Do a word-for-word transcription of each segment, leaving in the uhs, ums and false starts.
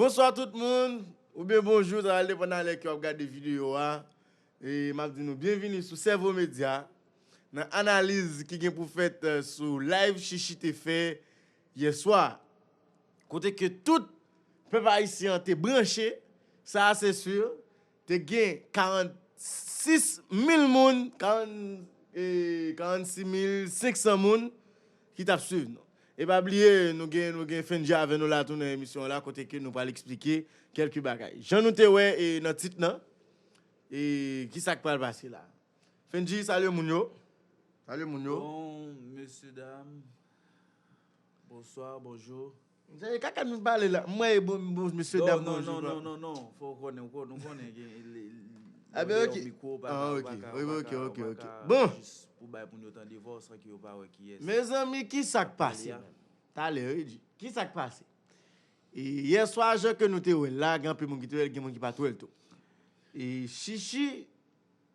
Bonswa tout moun, oubyen bonjou, sa va depann nan lè ke w ap gade videyo a. E m ap di nou byenvini sou Sèvo Medya, nan analiz ki gen pou fèt, eh, sou live Chichi te fè yè swa. Kote ke tout pèp ayisyen an te branche, sa a se si, te gen karant sis mil moun, karant, eh, karant sis mil senk san moun ki t ap swiv nou. E pa bliye, nou gen, nou gen Fendji avè nou la tou nan emisyon an la, kote ke nou pral eksplike kèlke bagay. Jan nou te wè, eh, nan tit lan, eh, ki sa k pral pase la? Fendji, salye moun yo. Salye moun yo. Bon, mesye dam, bonswa, bonjou. Msye, kaka nou pale la. Mwen, bon, bon, mesye dam, non, bonjou, non, non, non, non. Fò w konnen, ou konnen, ou konnen gen, li, li, Ah, ben, lè ok. Yon mikwo, ou pa Ah, ka, ou ok. pa ka, Oui, ou pa ok, ka, ok, ou pa ok. ka Bon. Jis pou bay moun yo tande vwa w san ke yo pa wè kiyès. Mezanmi, ki sa k pase, Talè a. menm? Talè, wi, di. Ki sa k pase? E yè swa, jan ke nou te wè l la, gen anpil moun ki te wè l, gen moun ki pa t wè l tou. E Chichi,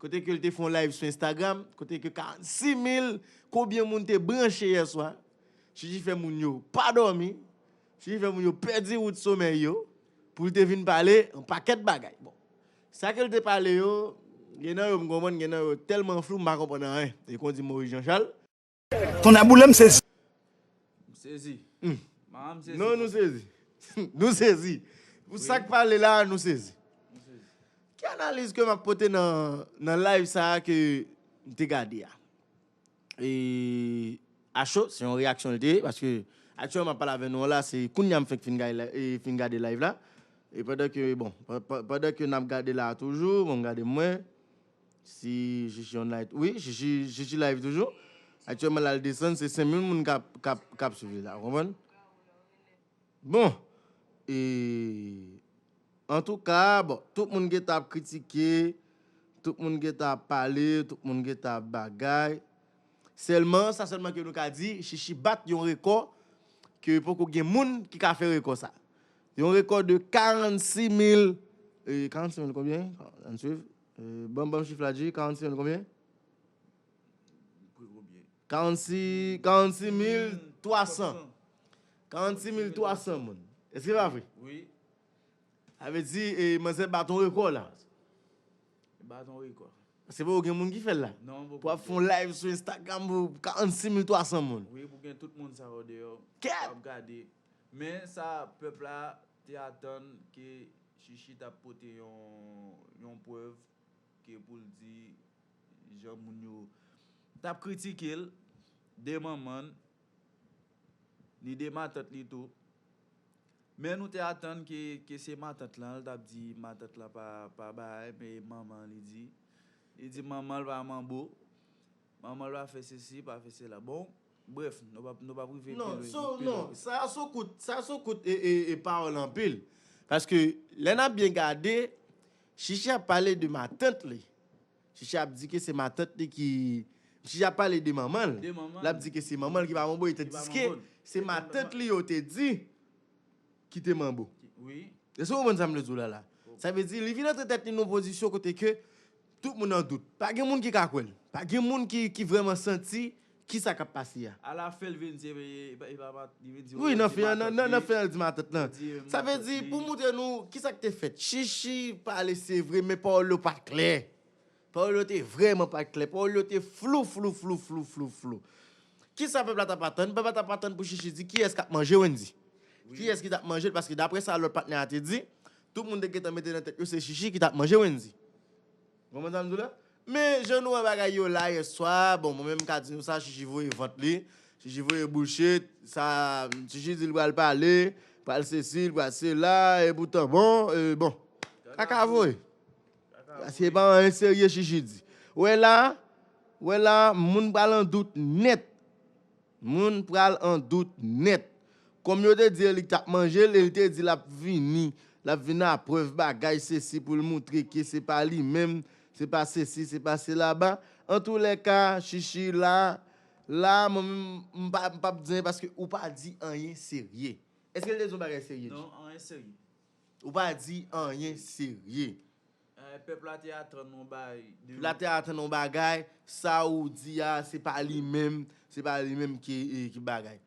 kote ke l te fè yon live sou Instagram, kote ke karant sis mil, konbyen moun te branche yè swa. Chichi fè moun yo pa dòmi. Chichi fè moun yo pèdi wout somèy yo. Pou l te vin pale yon pakèt bagay. Bon, sa ke l te pale yo, gen nan yo m konprann, gen nan yo tèlman flou, m pa konprann anyen. E kon di Maurice Jean Charles. Konn a boule m sezi. M sezi. Hmm. Manman m sezi. Non, nou sezi. Nou sezi. Pou Wi. sa k pale la, nou sezi. M sezi. Ki analiz ke m ap pote nan, nan live sa a ke m te gade a? E a cho, se yon reyaksyon l te ye, paske aktyèlman m ap pale avè nou an la, se kounye a m fenk fin gade, e, fin gade live la. E pandan ke, bon, pa- pa- pandan ke n ap gade la a toujou, bon, m gade mwen, si Chichi on live, wi, Chichi, Chichi live toujou. Aktyèlman la l desann, se senk mil moun k ap, k ap, k ap swiv li la, ou konprann? Bon, e, antouka, bon, tout moun gentan ap kritike, tout moun gentan ap pale, tout moun gentan ap bagay. Sèlman, sa sèlman ke nou ka di, Chichi bat yon rekò ke poko gen moun ki ka fè rekò sa. Yon rekò de karant sis mil, e, karant sis mil konbyen? Ann swiv. E, ban m, ban m chif la, di, karant sis mil konbyen? Pou konbyen? Karant sis, karant sis mil twa san. Karant sis mil twa san moun. Èske pa vre? Wi. Sa vle di, e, manzè bat yon rekò la. Bat yon rekò. Se pa okenn moun ki fè l la. Non, pou ap fè yon live sou Instagram pou karant sis mil twa san moun. Wi, pou gen tout moun sa yo deyò. Kèt! Ap gade. Men sa pèp la te atann ke Chichi t ap pote yon, yon prèv ke pou l di jan moun yo t ap kritike l de manman l, ni de matant li tou. Men nou te atann ke, ke se matant lan, l t ap di matant lan pa, pa bay, men manman li di. Li di manman l pa manbo, manman l pa fè sesi, pa fè sela. Bon, brèf, nou p ap, nou p ap rive pi lwen. Non, so, non, sa sou kout, sa sou kout e, e, e pawòl anpil. Paske lè n ap byen gade, Chichi ap pale de matant li. Chichi ap di ke se matant li ki, Chichi ap pale de manman l. De manman l. L ap di ke se manman l ki pa manbo, tandiske se matant li yo te di ki te manbo. Wi. Èske w konprann sa m vle di w la la? Sa vle di, li vin antre tèt li nan yon pozisyon kote ke tout moun an dout. Pa gen moun ki ka kwè l. Pa gen moun ki, ki vrèman santi ki sa k ap pase a. Alafen, l vin di, e pa, e pa, li vin di, wi, nan fen an, nan, nan fen an, l di matant lan. Sa vle di, pou montre nou ki sa k te fèt. Chichi pale, se vre, men pawòl yo pa t klè. Pawòl yo te vrèman pa t klè. Pawòl yo te flou, flou, flou, flou, flou, flou. Ki sa pèp la t ap atann? Pèp la t ap atann pou Chichi di kiyès k ap manje Wendy. Kiyès ki t ap manje l? Paske daprè sa lòt patnè a te di, tout moun te gentan mete nan tèt yo se Chichi ki t ap manje Wendy. Konprann sa m di w la? Men jan nou wè bagay yo la yè swa, bon, mwen menm m ka di nou sa, Chichi voye vant li, Chichi voye bouchit, sa, Chichi di l pral pale, pral sesi, l pral sela, e poutan, bon, e, bon, kaka voye. Paske pa anyen serye Chichi di. Wè la, wè la, moun pral an dout nèt. Moun pral an dout nèt. Kòm yo te di Elik t ap manje l, e l te di l ap vini, l ap vin a prèv bagay, sesi, pou l moutre ke se pa li menm, se pa sesi, se pa sela. Antoulèka, Chichi la, la, mwen menm, m pa, m p ap di anyen paske ou pa di anyen serye. Èske l te di yon bagay serye? Non, anyen serye. Ou pa di anyen serye. Eh, pèp la te atann yon bagay de Pèp la te atann yon bagay, sa ou di a, se pa li menm, se pa li menm ki, eh, ki bagay.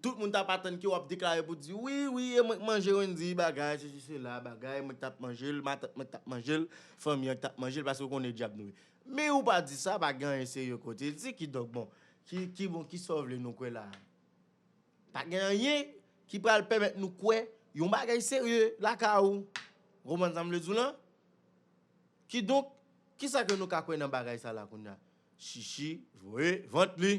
Tout moun t ap atann ke w ap deklare pou di, wi, wi, e mwen k manje Wendyy, bagay, sesi, sela, bagay, mwen k t ap manje l, matant mwen k t ap manje l, fanmi an k t ap manje l, paske w konnen dyab nou ye. Men ou pa di sa, pa gen anyen serye kote l di, kidonk, bon, ki, ki bon, ki sa w vle nou kwè la? Pa gen anyen ki pral pèmèt nou kwè yon bagay serye lakay ou. Ou konprann sa m vle di w lan? Kidonk, kisa ke nou ka kwè nan bagay sa la kounye a? Chichi voye vant li.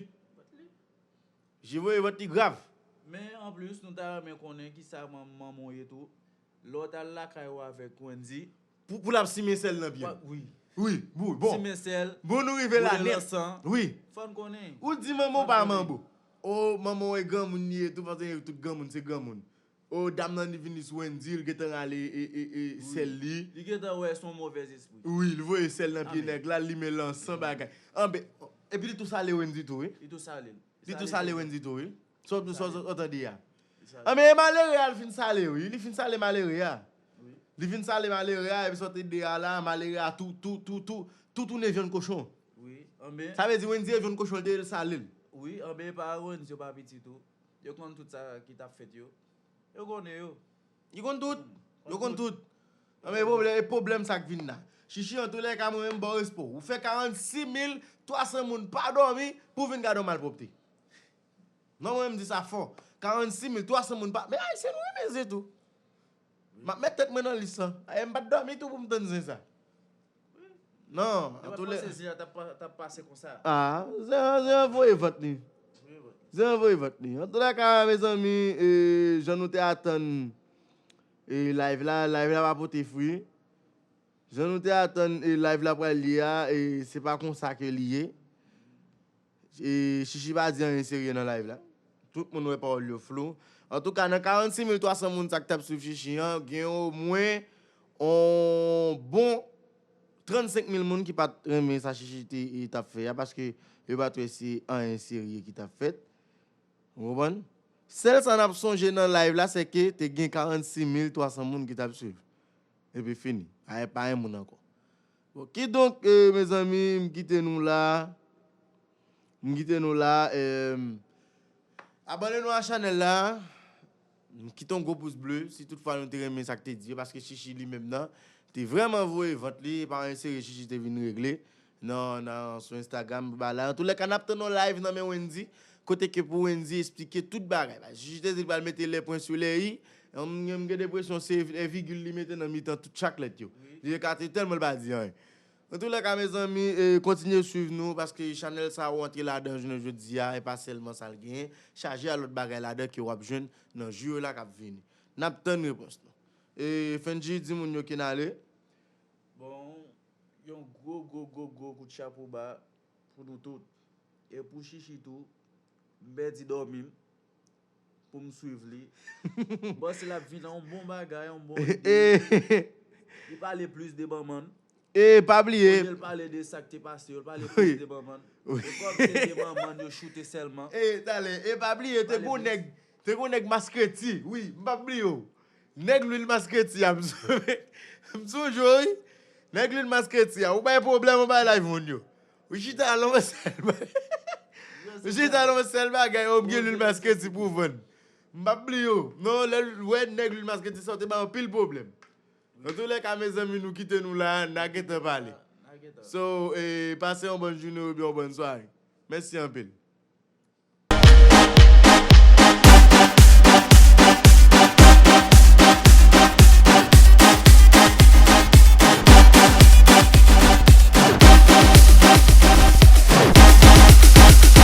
Chichi voye vant li grav. Men anplis, nou ta renmen konnen kisa man-, manman w ye tou. Lè w t al lakay ou avèk Wendyy, Pou, pou l ap simen sèl nan pye l. Wi. Wi, bon, bon. Simen sèl, Bon, nou rive la boule nèt. Lansan. Wi. Fò n konnen. Ou di manman w pa manbo. O, manman w e granmoun li ye tou, paske tout granmoun se granmoun. O, dam nan li vini sou Wendyy, li gentan rale e, e, e, sèl li. Li gentan wè se yon movèz espri. Wi, li voye sèl nan pye nèg la, li limen lansan bagay. Anben, epi li tou sale Wendyy tou, wi. Li tou sale l. Li tou sale Wendyy tou, wi. Sa w, sa w, sa w tande a. Anben, e malere a, li fin sale, wi. Li fin sale malere a. Li fin sale malere a, epi sa w tande a la, malere a tou, tou, tou, tou, tou tounen vyann kochon. Wi, anben. Sa vle di Wendyy e vyann kochon li te ye, l sale l. Wi, anben, e pa Wendyy yo pa piti tou. Yo konn tout sa ki t ap fèt yo. Yo konnen yo. Li konn tout. Yo konn tout. Anben, e pwoblè-, e pwoblèm sa k vin la. Chichi, antoulèka, mwen menm, ba w respo. Ou fè karannsis mil twa san moun pa dòmi pou w vin gade yon malpwòpte. Non, mwen menm di sa fò. Karannsis mil twa san moun pa, men ayisyen nou renmen zen tou. M ap met tèt mwen nan lis lan. Ayè, m pa t dòmi tou pou m tann zen sa. Non, antoulè. Yo pa t panse zen an t ap pa-, t ap pase konsa. Ah, zen an, zen an voye vant li. Voye vant. Zen an voye vant li. Antoulèka, mezanmi, e, jan nou te atann, e, live la, live la pa pote fwi. Jan nou te atann, e, live la pral ye a, e, se pa konsa ke li ye. E, Chichi pa di anyen serye nan live la. Tout moun wè pawòl yo flou. Antouka, nan karannsis mil twa san moun sa k t ap swiv Chichi an, gen omwen on bon trannsenk mil moun ki pa t renmen sa Chichi te, e, t ap fè a, paske yo pa t wè se anyen serye ki t ap fèt. Ou konprann? Sèl sa n ap sonje nan live la, se ke te gen karannsis mil twa san moun ki t ap swiv. Epi fini. Pa, pa gen moun ankò. Bon, kidonk, e, mezanmi, m kite nou la. M kite nou la. E, abòne nou a chanèl la. M kite yon gwo pous ble, si toutfwa nou te renmen sa k te di yo, paske Chichi li menm nan, te vrèman voye vant li, e pa yon seri Chichi te vin regle nan, nan, sou Instagram, ba la. Antoulèka, n ap tann yon live nan men Wendyy, kote ke pou Wendyy esplike tout bagay. Paske Chichi te di l pral mete les points sur les i, m, m gen enpresyon se, e, vigil li mete nan mitan tout chak lèt yo. Wi. Li ekate tèlman l pa di anyen. Antoulèka, mezanmi, e, kontinye swiv nou, paske chanèl sa ou antre ladan jounen jodi a, e pa sèlman sa l genyen. Chaje a lòt bagay ladan ke w ap jwenn nan jou yo la k ap vini. N ap tann repons nou. E, Fendji, di moun yo ke n ale. Bon, yon gwo, gwo, gwo, gwo kout chapo ba pou nou tout. E pou Chichi tou, m pèdi dòmi m pou m swiv li. M panse l ap vin ak yon bon bagay, yon bon ide. Li pale plis de manman l. E pa bliye. Olye l pale de sa k te pase yo, l pale plis de manman l. Wi. E kòm se de manman l yo choute sèlman. E, talè, e pa bliye, te gon nèg, te gon nèg maskreti, wi, m p ap bliye w. Nèg lwil maskreti a, m sonje, m sonje w, wi. Nèg lwil maskreti a, ou bay pwoblèm anba live moun yo. Ou chita lan yon sèl bagay. Ou chita lan yon sèl bagay, o, m gen lwil maskreti pou vann. M p ap bliye w. Non, lè l wè nèg lwil maskreti sa, w te bay anpil pwoblèm. Antoulèka, mezanmi, nou kite nou la, n a gentan pale. So, e, pase yon bòn jounen oubyen yon bòn sware. Mèsi anpil.